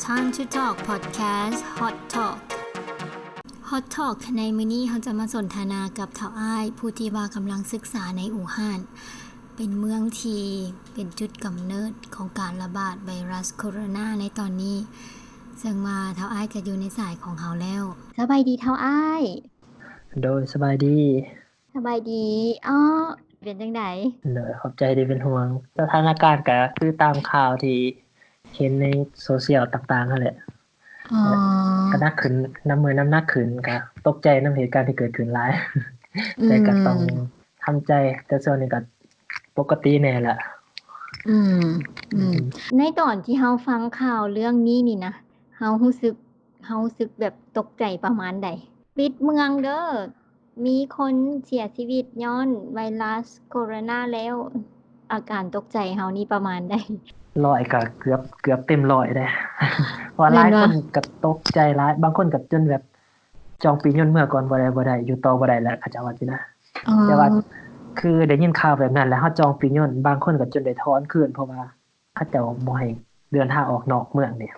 Time to Talk Podcast Hot Talk Hot Talk ໃນມື້ນີ້ເຮົາຈະມາສົນທະນາກັບທ້າວອ້າຍ ຜູ້ທີ່ວ່າກຳລັງສຶກສາໃນອູ່ຮານ ເປັນເມືອງທີ່ເປັນຈຸດກຳເນີດຂອງການລະບາດໄວຣັສໂຄໂຣນາໃນຕອນນີ້ ເຊິ່ງວ່າທ້າວອ້າຍຈະຢູ່ໃນສາຍຂອງເຮົາແລ້ວ. ສະບາຍດີທ້າວອ້າຍ. ໂດຍ ສະບາຍດີ. ສະບາຍດີ. ອໍ ເປັນຈັ່ງໃດ? ໂດຍ ຂອບໃຈທີ່ເປັນຫ່ວງ. ສະຖານະການກະຄືຕາມຂ່າວທີ່ເຫັນໃນໂຊຊຽວຕ່າງໆຫັ້ນແຫຼະ. ອໍ ກະໜັກຂຶ້ນ ນຳມື້ນ້ຳໜັກຂຶ້ນ ກະຕົກໃຈນຳເຫດການທີ່ເກີດຂຶ້ນຫຼາຍ. ອືມ ແຕ່ກະຕ້ອງທຳໃຈ ແຕ່ຊ່ວງນີ້ກະປົກກະຕິແດ່ລະ. ອືມ ອືມ ອືມ ໃນຕອນທີ່ເຮົາຟັງຂ່າວເລື່ອງນີ້ນີ້ນະ ເຮົາຮູ້ສຶກ ເຮົາຮູ້ສຶກແບບຕົກໃຈປະມານໃດ? ປິດເມືອງເດີ ມີຄົນເສຍຊີວິດຍ້ອນໄວຣັສໂຄໂຣນາແລ້ວ ອາການຕົກໃຈເຮົານີ້ປະມານໃດ? ຮ້ອຍກະເກືອບ ເກືອບເຕັມຮ້ອຍເດ້ ເພາະວ່າຫຼາຍຄົນກະຕົກໃຈຫຼາຍ ບາງຄົນກະຈົນແບບຈອງປີ້ຍົນເມືອກ່ອນ ບໍ່ໄດ້ ບໍ່ໄດ້ ຢູ່ຕໍ່ບໍ່ໄດ້ແລ້ວ ເຂົາເຈົ້າວ່າຊີ້ນະ. ອໍ ແຕ່ວ່າຄືໄດ້ຍິນຂ່າວແບບນັ້ນແລ້ວ ເຮົາຈອງປີ້ຍົນ ບາງຄົນກະຈົນໄດ້ຖອນຄືນ ເພາະວ່າ ເຂົາເຈົ້າບໍ່ໃຫ້ເດີນທາງອອກນອກເມືອງເດ້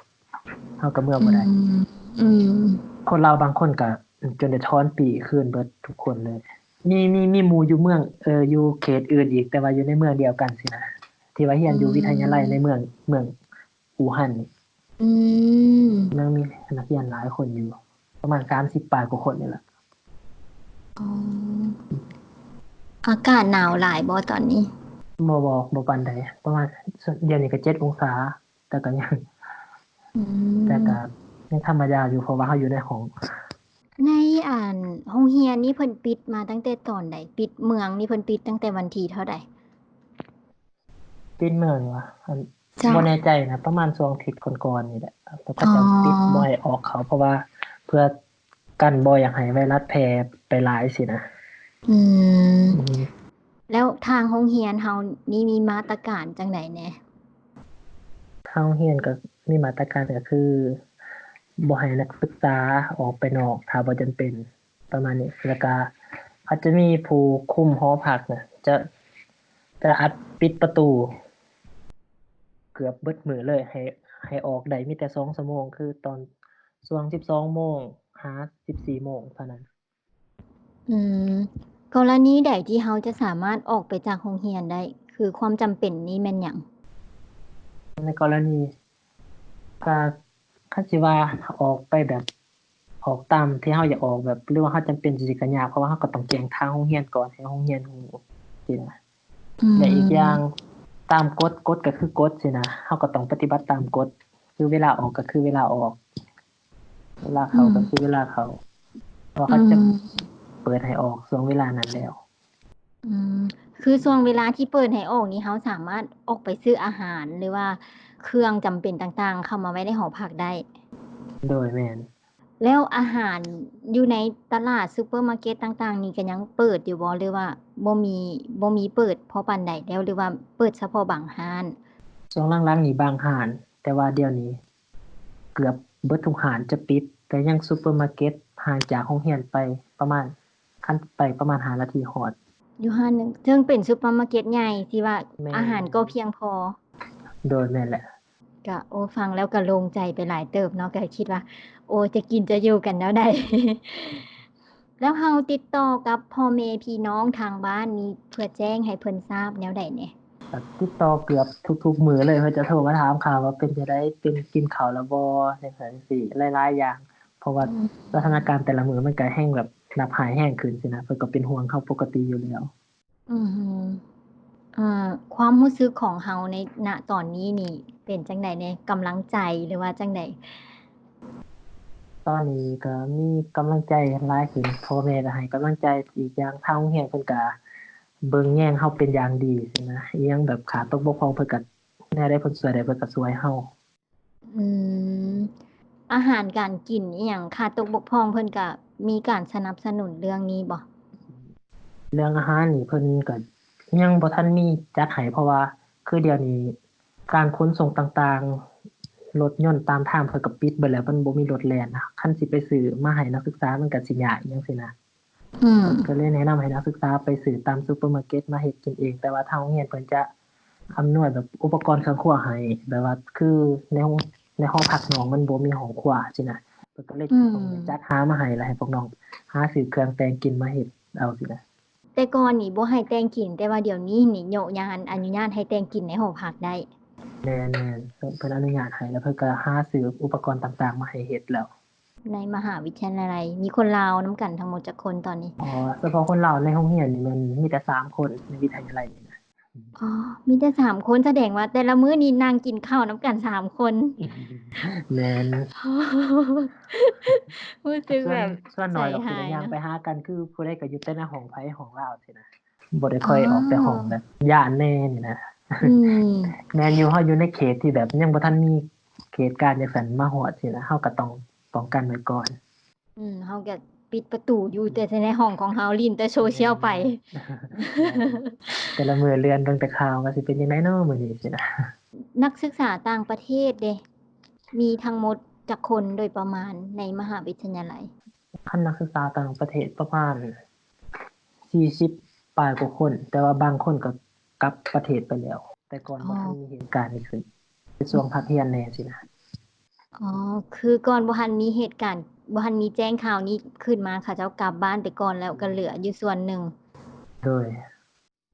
ເຮົາກະເມືອບໍ່ໄດ້. ອືມ ອືມ ຄົນລາວບາງຄົນກະຈົນໄດ້ຖອນປີ້ຄືນເບິດທຸກຄົນເລີຍ. ມີ ມີ ມີໝູ່ຢູ່ເມືອງ ເອີ ຢູ່ເຂດອື່ນອີກ ແຕ່ວ່າຢູ່ໃນເມືອງດຽວກັນຊີ້ນະ ທີ່ວ່າຮຽນຢູ່ ອືມ ວິທະຍາໄລໃນເມືອງ ເມືອງອູ່ຮັນນີ້. ອືມ ຍັງມີນັກຮຽນຫຼາຍຄົນຢູ່ ປະມານສາມສິບປາຍກວ່າຄົນນີ້ແຫຼະ. ອໍ ອາກາດໜາວຫຼາຍບໍ່ຕອນນີ້? ບໍ່ ບໍ່ ບໍ່ປານໃດ ປະມານ ດຽວນີ້ກະເຈັດອົງສາ ແຕ່ກະຍັງ ອືມ ແຕ່ກະຍັງທຳມະດາຢູ່ ເພາະວ່າເຮົາຢູ່ໃນຫ້ອງ. ໃນ ອັນ ໂຮງຮຽນນີ້ເພິ່ນປິດມາຕັ້ງແຕ່ຕອນໃດ? ປິດເມືອງນີ້ເພິ່ນປິດຕັ້ງແຕ່ວັນທີເທົ່າໃດ? ປິດເມືອງຫວາ? ອັນ ເຈົ້າ ບໍ່ແນ່ໃຈນະ ປະມານຊ່ວງທິດກ່ອນໆນີ້ແຫຼະ ເຂົາເຈົ້າ ອໍ ປິດບໍ່ໃຫ້ອອກເຂົ້າ ເພາະວ່າເພື່ອກັນບໍ່ຢາກໃຫ້ໄວຣັສແຜ່ໄປຫຼາຍຊີ້ນະ. ອືມ ອືມ ແລ້ວທາງໂຮງຮຽນເຮົານີ້ມີມາດຕະການຈັ່ງໃດແດ່? ທາງໂຮງຮຽນກະມີມາດຕະການ ກະຄືບໍ່ໃຫ້ນັກສຶກສາອອກໄປນອກ ຖ້າບໍ່ຈຳເປັນ. ປະມານນີ້ ແລ້ວກະອາດຈະມີຜູ້ຄຸມຫໍພັກນະ ຈະ ຈະອັດປິດປະຕູເກືອບເບິດມື້ເລີຍ ໃຫ້ ໃຫ້ອອກໄດ້ມີແຕ່ສອງຊົ່ວໂມງ ຄືຕອນຊ່ວງສິບສອງໂມງຫາສິບສີ່ໂມງເທົ່ານັ້ນ. ອືມ ກໍລະນີໃດທີ່ເຮົາຈະສາມາດອອກໄປຈາກໂຮງຮຽນໄດ້ ຄືຄວາມຈຳເປັນນີ້ແມ່ນຫຍັງ? ໃນກໍລະນີ ກະ ຄັນຊິວ່າອອກໄປແບບ ອອກຕາມທີ່ເຮົາຢາກອອກແບບ ຫຼືວ່າເຮົາຈຳເປັນຈັ່ງຊີ້ກະຍາກ ເພາະວ່າເຮົາກະຕ້ອງແຈ້ງທາງໂຮງຮຽນກ່ອນ ໃຫ້ໂຮງຮຽນຮູ້ຊີ້ນະ. ອືມ ແລະ ອີກຢ່າງຕາມກົດ ກົດກະຄືກົດຊີ້ນະ ເຮົາກະຕ້ອງປະຕິບັດຕາມກົດ ຄືເວລາອອກກະຄືເວລາອອກ ເວລາເຂົ້າ ອືມ ກະຄືເວລາເຂົ້າ ເພາະເຂົາຈະ ອືມ ເປີດໃຫ້ອອກຊ່ວງເວລານັ້ນແລ້ວ. ອືມ ຄືຊ່ວງເວລາທີ່ເປີດໃຫ້ອອກນີ້ ເຮົາສາມາດອອກໄປຊື້ອາຫານ ຫຼືວ່າເຄື່ອງຈຳເປັນຕ່າງໆ ເຂົ້າມາໄວ້ໃນຫໍພັກໄດ້? ໂດຍ ແມ່ນ. ແລ້ວອາຫານຢູ່ໃນຕະຫຼາດ ຊຸບເປີມາເກັດຕ່າງໆນີ້ ກະຍັງເປີດຢູ່ບໍ່ ຫຼືວ່າບໍ່ມີ ບໍ່ມີເປີດພໍປານໃດແລ້ວ ຫຼືວ່າເປີດສະເພາະບາງຮ້ານ? ຊ່ວງຫຼັງໆນີ້ບາງຮ້ານ ແຕ່ວ່າດຽວນີ້ເກືອບເບິດທຸກຮ້ານຈະປິດ ແຕ່ຍັງຊຸບເປີມາເກັດຫ່າງຈາກໂຮງຮຽນໄປປະມານ ຄັນໄປປະມານຫ້ານາທີຮອດ. ຢູ່ຮ້ານໜຶ່ງ ເຊິ່ງເປັນຊຸບເປີມາເກັດໃຫຍ່ທີ່ວ່າ ແມ່ນ ອາຫານກໍພຽງພໍ. ໂດຍ ແມ່ນແຫຼະ. ກະ ໂອ້ ຟັງແລ້ວກະໂລ່ງໃຈໄປຫຼາຍເຕີບເນາະ ກະຄິດວ່າ ໂອ້ ຈະກິນຈະຢູ່ກັນແນວໃດ? ແລ້ວເຮົາຕິດຕໍ່ກັບພໍ່ແມ່ພີ່ນ້ອງທາງບ້ານນີ້ ເພື່ອແຈ້ງໃຫ້ເພິ່ນຊາບແນວໃດແດ່? ກະຕິດຕໍ່ເກືອບທຸກໆມື້ເລີຍ ເພິ່ນຈະໂທມາຖາມຂ່າວວ່າເປັນຈັ່ງໃດ ເປັນ ກິນເຂົ້າແລ້ວບໍ່ ຈັ່ງຊັ້ນຈັ່ງຊີ້ ຫຼາຍໆຢ່າງ ເພາະວ່າ ອືມ ສະຖານະການແຕ່ລະມື້ມັນກະແຮ່ງແບບໜັກຮ້າຍແຮງຂຶ້ນຊີ້ນະ ເພິ່ນກະເປັນຫ່ວງເຮົາປົກກະຕິຢູ່ແລ້ວ. ອືຮຶ ອ່າ ຄວາມຮູ້ສຶກຂອງເຮົາໃນ ນະຕອນນີ້ນີ້ເປັນຈັ່ງໃດແດ່? ກຳລັງໃຈ ຫຼືວ່າຈັ່ງໃດ? ຕອນນີ້ກະມີກຳລັງໃຈຫຼາຍຂຶ້ນ ພໍ່ແມ່ກະໃຫ້ກຳລັງໃຈ ອີກຢ່າງທາງໂຮງຮຽນເພິ່ນກະເບິ່ງແຍງເຮົາເປັນຢ່າງດີຊີ້ນະ ອີ່ຫຍັງແບບຂາດຕົກບົກຜ່ອງເພິ່ນກະ ແນວໃດເພິ່ນຊ່ວຍໄດ້ເພິ່ນກະຊ່ວຍເຮົາ. ອືມ ອາຫານການກິນອີ່ຫຍັງຂາດຕົກບົກຜ່ອງ ເພິ່ນກະມີການສະໜັບສະໜູນເລື່ອງນີ້ບໍ່? ເລື່ອງອາຫານນີ້ເພິ່ນກະຍັງບໍ່ທັນມີຈັດໃຫ້ ເພາະວ່າຄືດຽວນີ້ການຂົນສົ່ງຕ່າງໆ ລົດຍົນຕາມທາງເພິ່ນກະປິດເບິດແລ້ວ ມັນບໍ່ມີລົດແລ່ນນະ ຄັນຊິໄປຊື້ມາໃຫ້ນັກສຶກສາມັນກະຊິຍາກ ອີ່ຫຍັງຊີ້ນະ. ອືມ ກະເລີຍແນະນຳໃຫ້ນັກສຶກສາໄປຊື້ຕາມຊຸບເປີມາເກັດມາເຮັດກິນເອງ ແຕ່ວ່າທາງໂຮງຮຽນເພິ່ນຈະອຳນວຍແບບອຸປະກອນເຄື່ອງຄົວໃຫ້ ແບບວ່າຄືໃນໂຮງ ໃນຫໍພັກນ້ອງມັນບໍ່ມີຫ້ອງຄົວຊີ້ນະ ເພິ່ນກໍເລີຍ ອືມ ຕ້ອງໄດ້ຈັດຫາມາໃຫ້ ແລ້ວໃຫ້ພວກນ້ອງຫາຊື້ເຄື່ອງແຕ່ງກິນມາເຮັດເອົາຊີ້ນະ. ແຕ່ກ່ອນນີ້ບໍ່ໃຫ້ແຕ່ງກິນ ແຕ່ວ່າດຽວນີ້ນີ້ໂຍະຍານອະນຸຍາດໃຫ້ແຕ່ງກິນໃນຫໍພັກໄດ້. ແມ່ນໆ ເພິ່ນ ເພິ່ນອະນຸຍາດໃຫ້ ແລ້ວເພິ່ນກໍຫາຊື້ອຸປະກອນຕ່າງໆມາໃຫ້ເຮັດແລ້ວ. ໃນມະຫາວິທະຍາໄລມີຄົນລາວນຳກັນທັງໝົດຈັກຄົນຕອນນີ້? ອໍ ສະເພາະຄົນລາວໃນໂຮງຮຽນນີ້ແມ່ນມີແຕ່ສາມຄົນ ໃນວິທະຍາໄລນີ້ນະ. ອໍ ມີແຕ່ສາມຄົນ ສະແດງວ່າແຕ່ລະມື້ນີ້ນັ່ງກິນເຂົ້ານຳກັນສາມຄົນ. ແມ່ນ. ຮູ້ສຶກແບບ ສ່ວນ ສ່ວນໜ້ອຍກໍຄືໄດ້ຍ່າງໄປຫາກັນ ຄືຜູ້ໃດກໍຢູ່ແຕ່ໃນຫ້ອງໃຜຫ້ອງລາວຊີ້ນະ ບໍ່ໄດ້ຄ່ອຍອອກແຕ່ຫ້ອງ ແບບຢ້ານແດ່ນີ້ນະ. ອືມ ແມ່ນຢູ່ ເຮົາຢູ່ໃນເຂດທີ່ແບບຍັງບໍ່ທັນມີເຫດການຈັ່ງຊັ້ນມາຮອດຊີ້ນະ ເຮົາກໍຕ້ອງປ້ອງກັນໄວ້ກ່ອນ. ອືມ ເຮົາກໍປິດປະຕູຢູ່ແຕ່ໃນຫ້ອງຂອງເຮົາ ຫຼິ້ນແຕ່ໂຊຊຽວໄປ. ແມ່ນໆ ແຕ່ລະມື້ເລື່ອນເບິ່ງແຕ່ຂ່າວວ່າຊິເປັນຈັ່ງໃດເນາະມື້ນີ້ຊີ້ນະ. ນັກສຶກສາຕ່າງປະເທດເດ ມີທັງໝົດຈັກຄົນໂດຍປະມານໃນມະຫາວິທະຍາໄລ? ຄັນນັກສຶກສາຕ່າງປະເທດປະມານສີ່ສິບປາຍກວ່າຄົນ ແຕ່ວ່າບາງຄົນກໍກັບປະເທດໄປແລ້ວ ແຕ່ກ່ອນ ອໍ ບໍ່ທັນມີເຫດການນີ້ຂຶ້ນ ເປັນຊ່ວງພັກຮຽນແດ່ຊີ້ນະ. ອໍ ຄືກ່ອນບໍ່ທັນມີເຫດການ ບໍ່ທັນມີແຈ້ງຂ່າວນີ້ຂຶ້ນມາ ເຂົາເຈົ້າກັບບ້ານໄປກ່ອນແລ້ວ ກໍເຫຼືອຢູ່ສ່ວນໜຶ່ງ. ໂດຍ.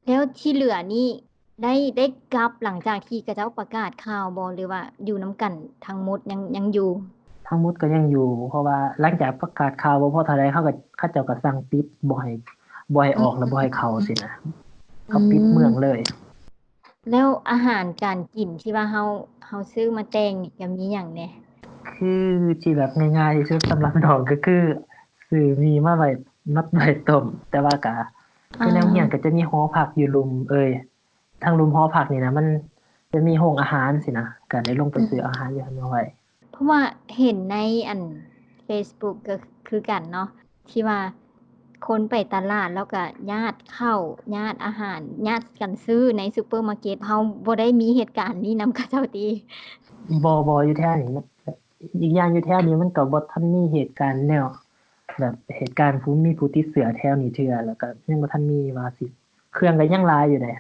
ແລ້ວທີ່ເຫຼືອນີ້ໄດ້ ໄດ້ກັບຫຼັງຈາກທີ່ເຂົາເຈົ້າປະກາດຂ່າວບໍ່ ຫຼືວ່າຢູ່ນຳກັນທັງໝົດ ຍັງ ຍັງຢູ່? ທັງໝົດກໍຍັງຢູ່ ເພາະວ່າຫຼັງຈາກປະກາດຂ່າວບໍ່ພໍເທົ່າໃດ ເຂົາກໍ ເຂົາເຈົ້າກໍສັ່ງປິດ ບໍ່ໃຫ້ ບໍ່ໃຫ້ອອກ ແລ້ວບໍ່ໃຫ້ເຂົ້າຊີ້ນະ ເຂົາປິດເມືອງເລີຍ. ແລ້ວອາຫານການກິນທີ່ວ່າເຮົາ ເຮົາຊື້ມາແຕ່ງນີ້ກໍມີຫຍັງແດ່? ຄືທີ່ແບບງ່າຍໆທີ່ສຸດສຳລັບນ້ອງກໍຄືຊື້ໝີ່ມາໄວ້ ມາໄວ້ຕົ້ມ ແຕ່ວ່າກໍ ຄືໃນໂຮງຮຽນກໍຈະມີຫໍພັກຢູ່ລຸ່ມເອີຍ ທາງລຸ່ມຫໍພັກນີ້ນະ ມັນຈະມີໂຮງອາຫານຊີ້ນະ ກໍໄດ້ລົງໄປຊື້ອາຫານຢູ່ຫັ້ນມາໄວ້. ເພາະວ່າເຫັນໃນອັນເຟສບຸກກໍຄືກັນເນາະ ທີ່ວ່າຄົນໄປຕະຫຼາດແລ້ວກໍຍາດເຂົ້າ ຍາດອາຫານ ຍາດກັນຊື້ໃນຊຸບເປີມາເກັດ. ເຮົາບໍ່ໄດ້ມີເຫດການນີ້ນຳເຂົາເຈົ້າຕິ? ບໍ່ ບໍ່ ຢູ່ແຖວນີ້ ອີກຢ່າງຢູ່ແຖວນີ້ມັນກໍບໍ່ທັນມີເຫດການແນວ ແບບເຫດການຜູ້ ມີຜູ້ຕິດເຊື້ອແຖວນີ້ເທື່ອ ແລ້ວກໍຍັງບໍ່ທັນມີວ່າຊິ ເຄື່ອງກໍຍັງຫຼາຍຢູ່ເດ້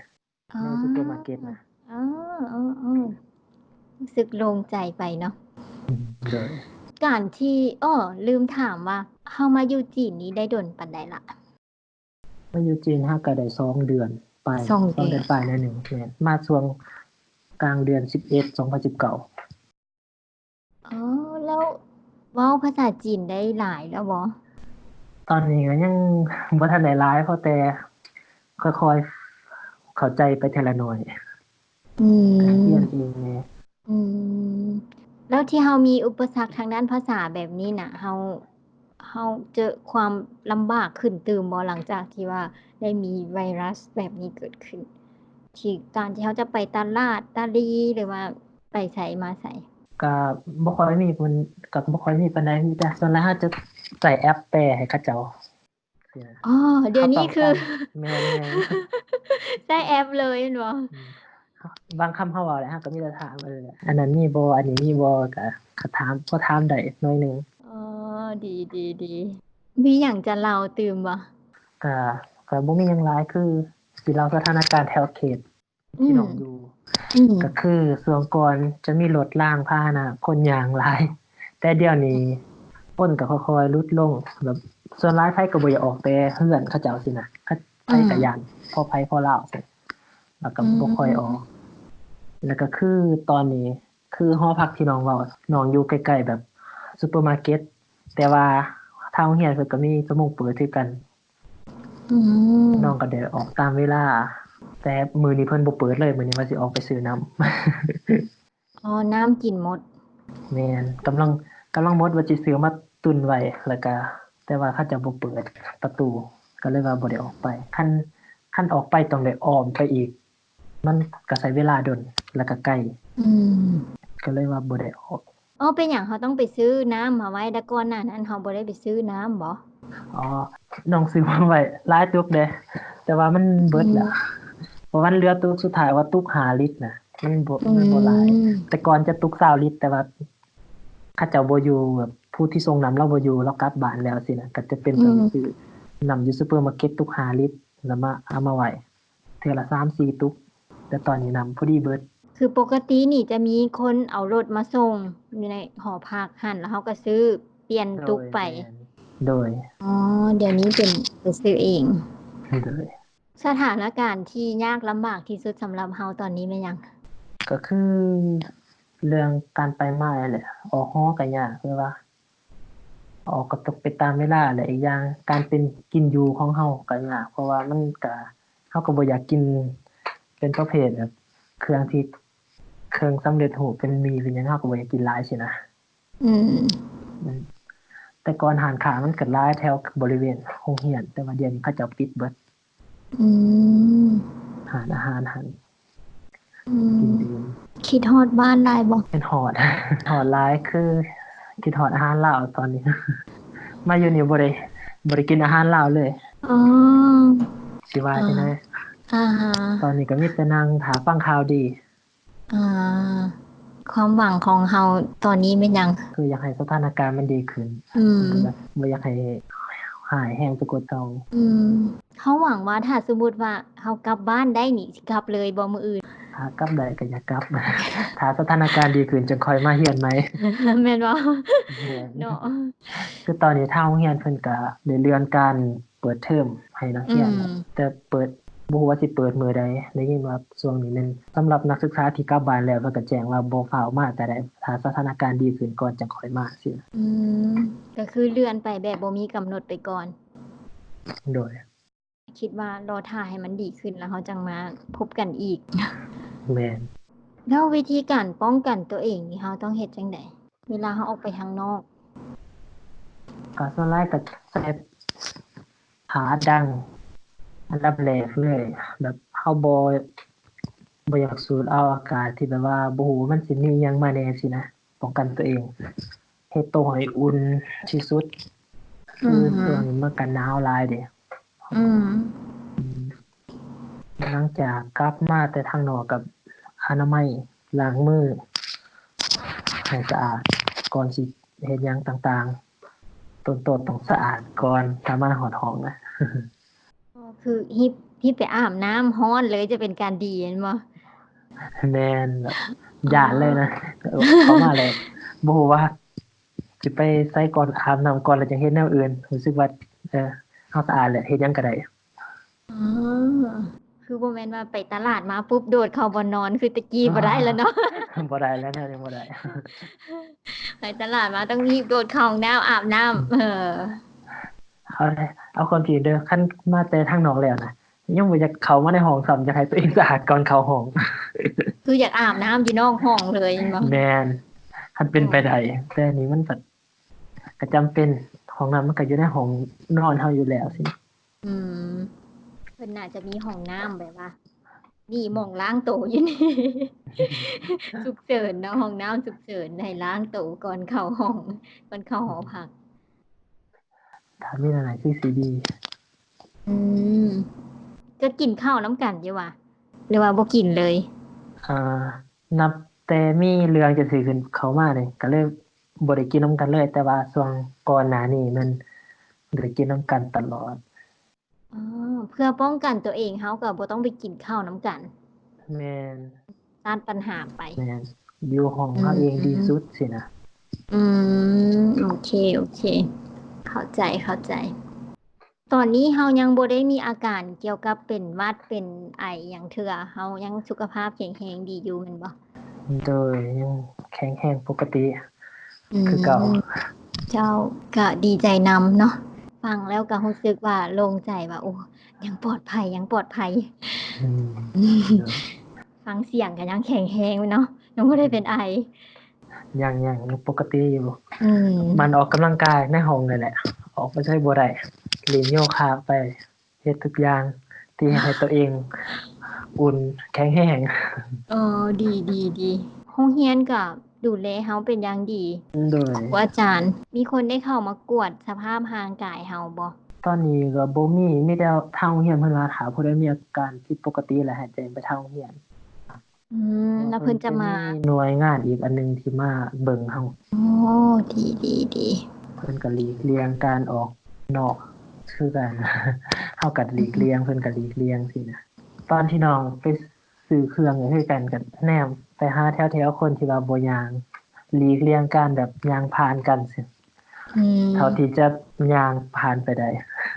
ໃນຊຸບເປີມາເກັດນະ. ອໍ ເອີ ເອີ ເອີ ຮູ້ສຶກໂລ່ງໃຈໄປເນາະ. ອືມ ໂດຍ. ການທີ່ ອໍ ລືມຖາມວ່າ ເຮົາມາຢູ່ຈີນນີ້ໄດ້ດົນປານໃດລະ? ມາຢູ່ຈີນເຮົາກໍໄດ້ສອງເດືອນປາຍ ສອງເດືອນ ສອງເດືອນປາຍໜ້ອຍໜຶ່ງ. ແມ່ນ ມາຊ່ວງກາງເດືອນສິບເອັດ ສອງພັນສິບເກົ້າ. ອໍ ແລ້ວເວົ້າພາສາຈີນໄດ້ຫຼາຍແລ້ວບໍ່? ຕອນນີ້ກໍຍັງບໍ່ທັນໄດ້ຫຼາຍ ພໍແຕ່ຄ່ອຍໆເຂົ້າໃຈໄປເທື່ອລະໜ້ອຍ. ອືມ ກໍຮຽນເອງແດ່. ອືມ ແລ້ວທີ່ເຮົາມີອຸປະສັກທາງດ້ານພາສາແບບນີ້ນະ ເຮົາ ເຮົາເຈີຄວາມລຳບາກຂຶ້ນຕື່ມບໍ່ ຫຼັງຈາກທີ່ວ່າໄດ້ມີໄວຣັສແບບນີ້ເກີດຂຶ້ນ ທີ່ການທີ່ເຮົາຈະໄປຕະຫຼາດຕະຫຼີ ຫຼືວ່າໄປໃສມາໃສ? ກະບໍ່ຄ່ອຍມີ ເພິ່ນກະບໍ່ຄ່ອຍມີປານໃດ ມີແຕ່ສ່ວນຫຼາຍເຮົາຈະໃຊ້ແອັບແປໃຫ້ເຂົາເຈົ້າ. ອໍ ດຽວນີ້ຄື ແມ່ນໆ ໃຊ້ແອັບເລີຍແມ່ນບໍ່? ອືມ ບາງຄຳເຮົາເວົ້າແລ້ວ ເຮົາກໍມີແຕ່ຖາມ ເອີ ອັນນັ້ນມີບໍ່ ອັນນີ້ມີບໍ່ ກໍ ກໍຖາມ ພໍຖາມໄດ້ໜ້ອຍໜຶ່ງ. ອໍ ດີໆໆ ມີຫຍັງຈະເລົ່າຕື່ມບໍ່? ກະ ກະບໍ່ມີຫຍັງຫຼາຍ ຄືຊິເລົ່າສະຖານະການແຖວເຂດ ອືມ ທີ່ນ້ອງຢູ່ ອືມ ກໍຄືຊ່ວງກ່ອນຈະມີລົດລາງພາຫະນະ ຄົນຍ່າງຫຼາຍ ແຕ່ດຽວນີ້ຄົນກໍຄ່ອຍໆຫຼຸດລົງ ແບບສ່ວນຫຼາຍໃຜກໍບໍ່ຢາກອອກແຕ່ເຮືອນເຂົາເຈົ້າຊີ້ນະ ໃຜກໍຢ້ານ ພໍໃຜພໍລາວຊີ້ ແລ້ວກໍບໍ່ຄ່ອຍອອກ. ແລ້ວກໍຄືຕອນນີ້ ຄືຫໍພັກທີ່ນ້ອງເວົ້າ ນ້ອງຢູ່ໃກ້ໆແບບຊຸບເປີມາເກັດ ແຕ່ວ່າທາງໂຮງຮຽນເພິ່ນກໍມີຊົ່ວໂມງເປີດຄືກັນ. ອືມ ນ້ອງກໍໄດ້ອອກຕາມເວລາ ແຕ່ມື້ນີ້ເພິ່ນບໍ່ເປີດເລີຍ ມື້ນີ້ວ່າຊິອອກໄປຊື້ນ້ຳ. ອໍ ນ້ຳກິນໝົດ. ແມ່ນ ກຳລັງ ກຳລັງໝົດ ວ່າຊິຊື້ມາຕຸນໄວ້ ແລ້ວກະ ແຕ່ວ່າເຂົາເຈົ້າບໍ່ເປີດປະຕູ ກໍເລີຍວ່າບໍ່ໄດ້ອອກໄປ. ຄັນ ຄັນອອກໄປຕ້ອງໄດ້ອ້ອມໄປອີກ ມັນກໍໃຊ້ເວລາດົນ ແລ້ວກໍໄກ ອືມ ກໍເລີຍວ່າບໍ່ໄດ້ອອກ. ອໍ ເປັນຫຍັງເຮົາຕ້ອງໄປຊື້ນ້ຳມາໄວ້ ແຕ່ກ່ອນໜ້ານັ້ນເຮົາບໍ່ໄດ້ໄປຊື້ນ້ຳບໍ? ອໍ ນ້ອງຊື້ມາໄວ້ຫຼາຍຕຸກເດ້ ແຕ່ວ່າມັນເບິດແລ້ວ ອືມ ເພາະມັນເຫຼືອຕຸກສຸດທ້າຍວ່າຕຸກຫ້າລິດນະ ມັນບໍ່ ອືມ ມັນບໍ່ຫຼາຍ. ແຕ່ກ່ອນຈະຕຸກຊາວລິດ ແຕ່ວ່າເຂົາເຈົ້າບໍ່ຢູ່ ແບບຜູ້ທີ່ສົ່ງນ້ຳລາວບໍ່ຢູ່ ລາວກັບບ້ານແລ້ວຊີ້ນະ ກໍຈຳເປັນຕ້ອງໄປ ອືມ ຊື້ນ້ຳຢູ່ຊຸບເປີມາເກັດຕຸກຫ້າລິດ ແລ້ວມາ ເອົາມາໄວ້ ເທື່ອລະສາມສີ່ຕຸກ ແຕ່ຕອນນີ້ນ້ຳພໍດີເບິດ. ຄືປົກກະຕິນີ້ຈະມີຄົນເອົາລົດມາສົ່ງຢູ່ໃນຫໍພັກຫັ້ນ ແລ້ວເຮົາກໍຊື້ປ່ຽນຕຸກໄປ. ໂດຍ ແມ່ນ ໂດຍ. ອໍ ດຽວນີ້ເປັນໄປຊື້ເອງ. ໂດຍ. ສະຖານະການທີ່ຍາກລຳບາກທີ່ສຸດສຳລັບເຮົາຕອນນີ້ແມ່ນຫຍັງ? ກໍຄືເລື່ອງການໄປມານີ້ແຫຼະ ອອກຫໍກໍຍາກ ແບບວ່າ ອອກກໍຕົກໄປຕາມເວລາ ແລະ ອີກຢ່າງການເປັນກິນຢູ່ຂອງເຮົາກໍຍາກ ເພາະວ່າມັນກະ ເຮົາກໍບໍ່ຢາກກິນເປັນປະເພດແບບເຄື່ອງທີ່ ເຄື່ອງສຳເລັດຮູບ ເປັນໝີ່ເປັນຫຍັງ ເຮົາກໍບໍ່ຢາກກິນຫຼາຍຊີ້ນະ. ອືມ ອືມ ແຕ່ກ່ອນຮ້ານຄ້າມັນກໍຫຼາຍແຖວບໍລິເວນໂຮງຮຽນ ແຕ່ວ່າດຽວນີ້ເຂົາເຈົ້າປິດເບິດ. ອືມ ຮ້ານອາຫານຫັ້ນ ອືມ ກິນເອງ. ຄິດຮອດບ້ານຫຼາຍບໍ່? ຄິດຮອດ ຮອດຫຼາຍ ຄືຄິດຮອດອາຫານລາວຕອນນີ້ ມາຢູ່ນີ້ບໍ່ໄດ້ ບໍ່ໄດ້ກິນອາຫານລາວເລີຍ. ອໍ ຊິວ່າຈັ່ງໃດ? ອາຮະ ຕອນນີ້ກໍມີແຕ່ນັ່ງຖ້າຟັງຂ່າວດີ. ອ່າ ຄວາມຫວັງຂອງເຮົາຕອນນີ້ແມ່ນຫຍັງ? ຄືຢາກໃຫ້ສະຖານະການມັນດີຂຶ້ນ. ອືມ ບໍ່ຢາກໃຫ້ຮ້າຍແຮງໄປກວ່າເກົ່າ. ອືມ ເຮົາຫວັງວ່າຖ້າສົມມຸດວ່າເຮົາກັບບ້ານໄດ້ນີ້ ຊິກັບເລີຍບໍ່ມື້ອື່ນ? ຖ້າກັບໄດ້ກໍຢາກກັບ ຖ້າສະຖານະການດີຂຶ້ນ ຈັ່ງຄ່ອຍມາຮຽນໃໝ່. ແມ່ນບໍ່? ແມ່ນ ເນາະ. ຄືຕອນນີ້ທາງໂຮງຮຽນເພິ່ນກໍໄດ້ເລື່ອນການ ເປີດເທີມໃຫ້ນັກຮຽນ. ອືມ ແຕ່ເປີດ ບໍ່ຮູ້ວ່າຊິເປີດມື້ໃດ. ໄດ້ຍິນວ່າຊ່ວງນີ້ແມ່ນສຳລັບນັກສຶກສາທີ່ກັບບ້ານແລ້ວ ເພິ່ນກໍແຈ້ງວ່າບໍ່ຟ້າວມາກໍໄດ້ ຖ້າສະຖານະການດີຂຶ້ນກ່ອນຈັ່ງຄ່ອຍມາຊີ້ນະ. ອືມ ກໍຄືເລື່ອນໄປແບບບໍ່ມີກຳນົດໄປກ່ອນ. ໂດຍ. ຄິດວ່າລໍຖ້າໃຫ້ມັນດີຂຶ້ນ ແລ້ວເຮົາຈັ່ງມາພົບກັນອີກ. ແມ່ນ. ແລ້ວວິທີການປ້ອງກັນຕົວເອງນີ້ ເຮົາຕ້ອງເຮັດຈັ່ງໃດ ເວລາເຮົາອອກໄປທາງນອກ? ກໍສ່ວນຫຼາຍກໍໃສ່ຜ້າອັດດັງ ອັນດັບແລກເລີຍ ແບບເຮົາບໍ່ ບໍ່ຢາກສູດເອົາອາກາດທີ່ແບບວ່າບໍ່ຮູ້ວ່າມັນຊິມີຫຍັງມາແດ່ຊີ້ນະ. ປ້ອງກັນຕົວເອງ ເຮັດໂຕໃຫ້ອຸ່ນທີ່ສຸດ ຄື ອືຮຶ ຊ່ວງນີ້ມັນກໍໜາວຫຼາຍເດ້. ອືມ ອືມ ຫຼັງຈາກກັບມາແຕ່ທາງນອກກໍອະນາໄມ ລ້າງມືໃຫ້ສະອາດ ກ່ອນຊິເຮັດຫຍັງຕ່າງໆ ຕົ້ນໆຕ້ອງສະອາດກ່ອນ ຖ້າມາຮອດຫ້ອງນະ. ອໍ ຄືຮີບ ຮີບໄປອາບນ້ຳຮ້ອນເລີຍ ຈະເປັນການດີແມ່ນບໍ່? ແມ່ນ ແບບຢ້ານເລີຍນະ. ອໍ ເຂົ້າມາແລ້ວບໍ່ຮູ້ວ່າຊິໄປໃສກ່ອນ ອາບນ້ຳກ່ອນ ແລ້ວຈັ່ງເຮັດແນວອື່ນ ຮູ້ສຶກວ່າ ເອີ ເຮົາສະອາດແລ້ວ ເຮັດຫຍັງກໍໄດ້. ອໍ ຄືບໍ່ແມ່ນວ່າໄປຕະຫຼາດມາປຸບ ໂດດເຂົ້າບ່ອນນອນຄືແຕ່ກີ້ບໍ່ໄດ້ແລ້ວເນາະ. ບໍ່ໄດ້ແລ້ວ ແນວນີ້ບໍ່ໄດ້. ໄປຕະຫຼາດມາຕ້ອງຮີບໂດດເຂົ້າຫ້ອງນ້ຳ ອາບນ້ຳ. ເອີ ເອົາ ເອົາຄວາມຈິງເດີ ຄັນມາແຕ່ທາງນອກແລ້ວນະ ຍັງບໍ່ຢາກເຂົ້າມາໃນຫ້ອງຊ້ຳ ຢາກໃຫ້ຕົວເອງສະອາດກ່ອນເຂົ້າຫ້ອງ. ຄືຢາກອາບນ້ຳຢູ່ນອກຫ້ອງເລີຍແມ່ນບໍ່? ແມ່ນ ຄັນເປັນໄປໄດ້. ອໍ ແຕ່ນີ້ມັນແບບກໍຈຳເປັນ ຫ້ອງນ້ຳມັນກໍຢູ່ໃນຫ້ອງນອນເຮົາຢູ່ແລ້ວຊີ້. ອືມ ເພິ່ນໜ້າຈະມີຫ້ອງນ້ຳແບບວ່າ ນີ້ໝ່ອງລ້າງໂຕຢູ່ນີ້ ສຸກເສີນເນາະ ຫ້ອງນ້ຳສຸກເສີນ ໃຫ້ລ້າງໂຕກ່ອນເຂົ້າຫ້ອງ ກ່ອນເຂົ້າຫໍພັກ. ຖ້າມີແນວນັ້ນຄືຊິດີ. ອືມ ຈະກິນເຂົ້ານຳກັນຢູ່ຫວາ ຫຼືວ່າບໍ່ກິນເລີຍ? ອ່າ ນັບແຕ່ມີເລື່ອງຈັ່ງຊີ້ຂຶ້ນເຂົ້າມານີ້ ກໍເລີຍບໍ່ໄດ້ກິນນຳກັນເລີຍ ແຕ່ວ່າຊ່ວງກ່ອນໜ້ານີ້ແມ່ນໄດ້ກິນນຳກັນຕະຫຼອດ. ອໍ ເພື່ອປ້ອງກັນຕົວເອງ ເຮົາກໍບໍ່ຕ້ອງໄປກິນເຂົ້ານຳກັນ. ແມ່ນ ຕັດປັນຫາໄປ. ແມ່ນ ຢູ່ຫ້ອງເຮົາເອງດີສຸດຊີ້ນະ. ອືມ ໂອເຄ ໂອເຄ ເຂົ້າໃຈ ເຂົ້າໃຈ. ຕອນນີ້ເຮົາຍັງບໍ່ໄດ້ມີອາການກ່ຽວກັບເປັນຫວັດເປັນໄອຫຍັງເທື່ອ ເຮົາຍັງສຸຂະພາບແຂງແຮງດີຢູ່ແມ່ນບໍ່? ໂດຍ ຍັງແຂງແຮງປົກກະຕິ ອືມ ຄືເກົ່າ. ເຈົ້າ ກະດີໃຈນຳເນາະ ຟັງແລ້ວກະຮູ້ສຶກວ່າໂລ່ງໃຈວ່າ ໂອ້ ຍັງປອດໄພ ຍັງປອດໄພ. ອືມ ໂດຍ ຟັງສຽງກະຍັງແຂງແຮງເນາະ ຍັງບໍ່ໄດ້ເປັນໄອ. ຍັງ ຍັງ ຍັງປົກກະຕິຢູ່. ອືມ ມັນອອກກຳລັງກາຍໃນຫ້ອງນີ້ແຫຼະ ອອກໄປໃສບໍ່ໄດ້ ຫຼິ້ນໂຍຄະໄປ ເຮັດທຸກຢ່າງທີ່ເຮັດໃຫ້ຕົວເອງອຸ່ນແຂງແຮງ. ອໍ ດີ ດີ ດີ. ໂຮງຮຽນກໍດູແລເຮົາເປັນຢ່າງດີ. ໂດຍ. ຄູອາຈານ ມີຄົນໄດ້ເຂົ້າມາກວດສະພາບຮ່າງກາຍເຮົາບໍ່? ຕອນນີ້ກໍບໍ່ມີ ມີແຕ່ທາງໂຮງຮຽນເພິ່ນວ່າ ຖ້າຜູ້ໃດມີອາການຜິດປົກກະຕິ ແລ້ວໃຫ້ແຈ້ງໄປທາງໂຮງຮຽນ. ອືມ ແລ້ວເພິ່ນຈະມາ ເພິ່ນຈະມີໜ່ວຍງານອີກອັນໜຶ່ງທີ່ມາເບິ່ງເຮົາ. ໂອ້ ດີ ດີ ດີ. ເພິ່ນກໍຫຼີກລ່ຽງການອອກນອກຄືກັນ ເຮົາກໍຫຼີກລ່ຽງ ອືມ ເພິ່ນກໍຫຼີກລ່ຽງຊີ້ນະ. ຕອນທີ່ນ້ອງໄປຊື້ເຄື່ອງກໍຄືກັນ ກໍແນມ ໄປຫາແຖວໆຄົນທີ່ວ່າບໍ່ຍ່າງ ຫຼີກລ່ຽງການແບບຍ່າງຜ່ານກັນຊີ້ ອືມ ເທົ່າທີ່ຈະຍ່າງຜ່ານໄປໄດ້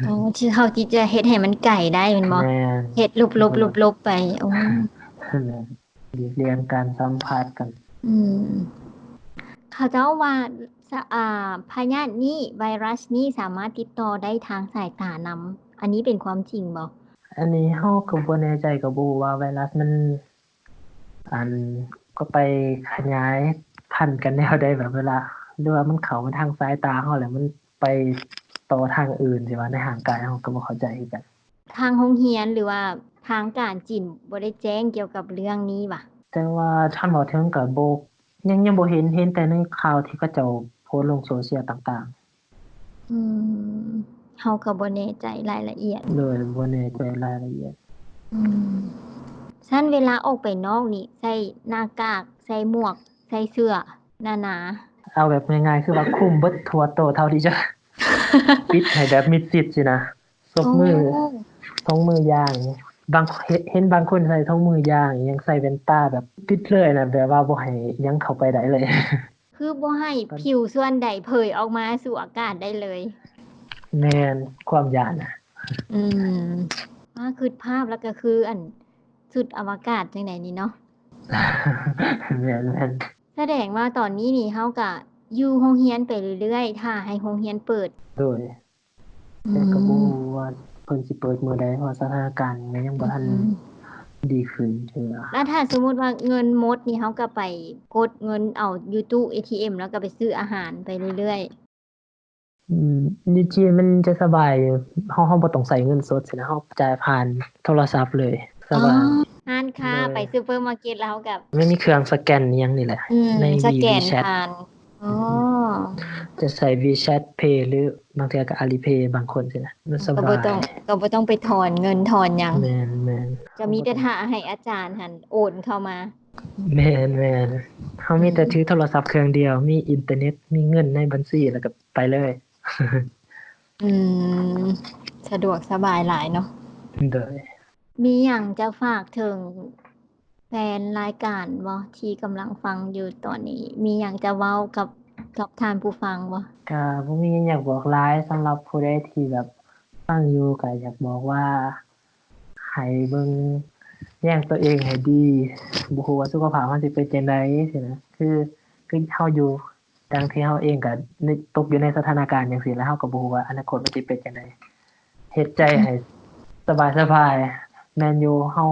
ອໍ ທີ່ເທົ່າທີ່ຈະເຮັດໃຫ້ມັນໄກໄດ້ແມ່ນບໍ່? ແມ່ນ ເຮັດຫຼົບໆຫຼົບໆໄປ ໂອ້ ແມ່ນ ຫຼີກລ່ຽງການສຳຜັດກັນ ອືມ ເຂົາເຈົ້າວ່າ ສະ ອ່າ ພະຍາດນີ້ ໄວຣັສນີ້ສາມາດຕິດຕໍ່ໄດ້ທາງສາຍຕານຳ ອັນນີ້ເປັນຄວາມຈິງບໍ່? ອັນນີ້ເຮົາກໍບໍ່ແນ່ໃຈ ກໍບໍ່ຮູ້ວ່າໄວຣັສມັນ ອັນ ກໍໄປຂະຫຍາຍພັນກັນແນວໃດ ແບບເວລາ ຫຼືວ່າມັນເຂົ້າມາທາງສາຍຕາເຮົາ ແລ້ວມັນໄປຕໍ່ທາງອື່ນ ຊິວ່າໃນຮ່າງກາຍເຮົາ ກໍບໍ່ເຂົ້າໃຈຄືກັນ. ທາງໂຮງຮຽນ ຫຼືວ່າທາງການຈີນບໍ່ໄດ້ແຈ້ງກ່ຽວກັບເລື່ອງນີ້ຫວາ? ແຕ່ວ່າຄັນເວົ້າເຖິງກໍບໍ່ ຍັງ ຍັງບໍ່ເຫັນ ເຫັນແຕ່ໃນຂ່າວທີ່ເຂົາເຈົ້າໂພສລົງໂຊຊຽວຕ່າງໆ. ອືມ ເຮົາກໍບໍ່ແນ່ໃຈລາຍລະອຽດ ໂດຍ ບໍ່ແນ່ໃຈລາຍລະອຽດ ອືມ ຊັ້ນເວລາອອກໄປນອກນີ້ ໃສ່ໜ້າກາກ ໃສ່ໝວກ ໃສ່ເສື້ອໜາໆ ເອົາແບບງ່າຍໆ ຄືວ່າຄຸມເບິດທົ່ວໂຕ ເທົ່າທີ່ຈະປິດໃຫ້ແບບມິດຊິດຊີ້ນະ ສົບມື ໂອ້ ຖົງມືຢາງ ບາງ ເຫັນ ເຫັນບາງຄົນໃສ່ຖົງມືຢາງ ຍັງໃສ່ແວ່ນຕາແບບປິດເລີຍນະ ແບບວ່າບໍ່ໃຫ້ຫຍັງເຂົ້າໄປໄດ້ເລີຍ. ຄືບໍ່ໃຫ້ຜິວສ່ວນໃດເຜີຍອອກມາສູ່ອາກາດໄດ້ເລີຍ. ແມ່ນ ຄວາມຢ້ານນະ. ອືມ ມາຄິດພາບແລ້ວກໍຄືອັນ ຊຸດອະວະກາດຈັ່ງໃດນີ້ເນາະ. ແມ່ນໆ. ສະແດງວ່າຕອນນີ້ນີ້ເຮົາກະຢູ່ໂຮງຮຽນໄປເລື້ອຍໆ ຖ້າໃຫ້ໂຮງຮຽນເປີດ. ໂດຍ. ອືມ ແຕ່ກໍບໍ່ຮູ້ວ່າເພິ່ນຊິເປີດມື້ໃດ ເພາະສະຖານະການມັນຍັງບໍ່ທັນ ອືມ ດີຂຶ້ນເທື່ອ. ແລ້ວຖ້າສົມມຸດວ່າເງິນໝົດນີ້ ເຮົາກໍໄປກົດເງິນເອົາຢູ່ຕູ້ເອທີເອັມ ແລ້ວກໍໄປຊື້ອາຫານໄປເລື້ອຍໆ. ອືມ ຢູ່ຈີນມັນຈະສະບາຍຢູ່ ເຮົາ ເຮົາບໍ່ຕ້ອງໃຊ້ເງິນສົດຊີ້ນະ ເຮົາຈ່າຍຜ່ານໂທລະສັບເລີຍ ສະບາຍ. ອໍ ຮ້ານຄ້າ ໂດຍ ໄປຊຸບເປີມາເກັດແລ້ວເຮົາກໍ ມັນມີເຄື່ອງສະແກນອີ່ຫຍັງນີ້ແຫຼະ ອືມ ໃນ ສະແກນ WeChat ຜ່ານ. ອໍ ຈະໃຊ້ WeChat Pay ຫຼືບາງເທື່ອກໍ Alipay ບາງຄົນຊີ້ນະ ມັນສະບາຍ ກໍບໍ່ຕ້ອງ ກໍບໍ່ຕ້ອງໄປຖອນເງິນຖອນຫຍັງ. ແມ່ນໆ. ກໍມີແຕ່ຖ້າໃຫ້ອາຈານຫັ້ນໂອນເຂົ້າມາ. ແມ່ນໆ. ເຮົາມີແຕ່ ອືມ ຖືໂທລະສັບເຄື່ອງດຽວ ມີອິນເຕີເນັດ ມີເງິນໃນບັນຊີ ແລ້ວກໍໄປເລີຍ. ອືມ ສະດວກສະບາຍຫຼາຍເນາະ. ໂດຍ. ມີຫຍັງຈະຝາກເຖິງ ແຟນລາຍການບໍ່ ທີ່ກຳລັງຟັງຢູ່ຕອນນີ້ ມີຫຍັງຈະເວົ້າກັບ ກັບທ່ານຜູ້ຟັງບໍ່? ກະບໍ່ມີຫຍັງຢາກບອກຫຼາຍ ສຳລັບຜູ້ໃດທີ່ແບບຟັງຢູ່ ກະຢາກບອກວ່າ ໃຫ້ເບິ່ງແຍງຕົວເອງໃຫ້ດີ ບໍ່ຮູ້ວ່າສຸຂະພາບເຮົາຊິເປັນຈັ່ງໃດຊີ້ນະ ຄື ຄືເຮົາຢູ່ ດັ່ງທີ່ເຮົາເອງກໍຕົກຢູ່ໃນສະຖານະການຈັ່ງຊີ້ ແລ້ວເຮົາກໍບໍ່ຮູ້ວ່າອະນາຄົດມັນຊິເປັນຈັ່ງໃດ ເຮັດໃຈໃຫ້ສະບາຍໆ ແມ່ນຢູ່ ເຮົາ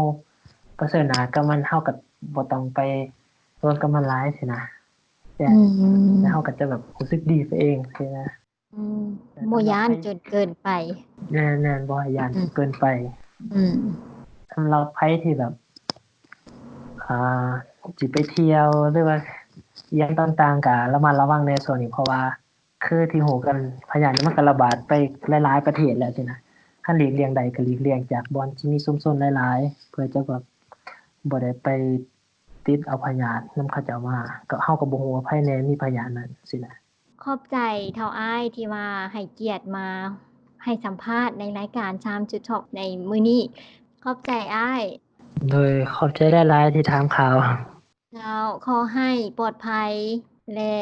ປະເຊີນໜ້າກັບມັນ ເຮົາກໍບໍ່ຕ້ອງໄປລົນກັບມັນຫຼາຍຊີ້ນະ ແຕ່ ອືມ ແລ້ວເຮົາກໍຈະແບບຮູ້ສຶກດີໄປເອງຊີ້ນະ. ອືມ ບໍ່ຢ້ານຈົນເກີນໄປ. ແມ່ນໆ ບໍ່ໃຫ້ຢ້ານ ອືມ ຈົນເກີນໄປ. ອືມ ສຳລັບໃຜທີ່ແບບ ອ່າ ຊິໄປທ່ຽວ ຫຼືວ່າອີ່ຫຍັງຕ່າງໆ ກໍລະມັດລະວັງແດ່ຊ່ວງນີ້ ເພາະວ່າຄືທີ່ຮູ້ກັນ ພະຍາດນີ້ມັນກໍລະບາດໄປຫຼາຍໆປະເທດແລ້ວຊີ້ນະ. ຄັນຫຼີກລ່ຽງໄດ້ກໍຫຼີກລ່ຽງຈາກບ່ອນທີ່ມີຊຸມຊົນຫຼາຍໆ ເພື່ອຈະແບບບໍ່ໄດ້ໄປຕິດເອົາພະຍາດນຳເຂົາເຈົ້າມາ ກໍເຮົາກໍບໍ່ຮູ້ວ່າໃຜແດ່ມີພະຍາດນັ້ນຊີ້ນະ. ຂອບໃຈເຖົ້າອ້າຍທີ່ວ່າໃຫ້ກຽດມາໃຫ້ສຳພາດໃນລາຍການ Time to Talk ໃນມື້ນີ້. ຂອບໃຈອ້າຍ. ໂດຍ ຂອບໃຈຫຼາຍໆທີ່ຖາມຂ່າວ. ເຈົ້າ ຂໍໃຫ້ປອດໄພ ແລະ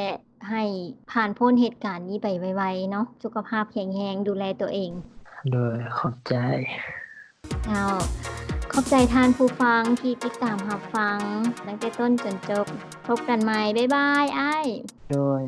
ໃຫ້ຜ່ານພົ້ນເຫດການນີ້ໄປໄວໆເນາະ, ສຸຂະພາບແຂງແຮງ, ດູແລຕົວເອງ. ໂດຍ ຂອບໃຈ. ເຈົ້າ ຂອບໃຈທ່ານຜູ້ຟັງທີ່ຕິດຕາມຮັບຟັງຕັ້ງແຕ່ຕົ້ນຈົນຈົບ. ພົບກັນໃໝ່. ບາຍບາຍອ້າຍ. ໂດຍ.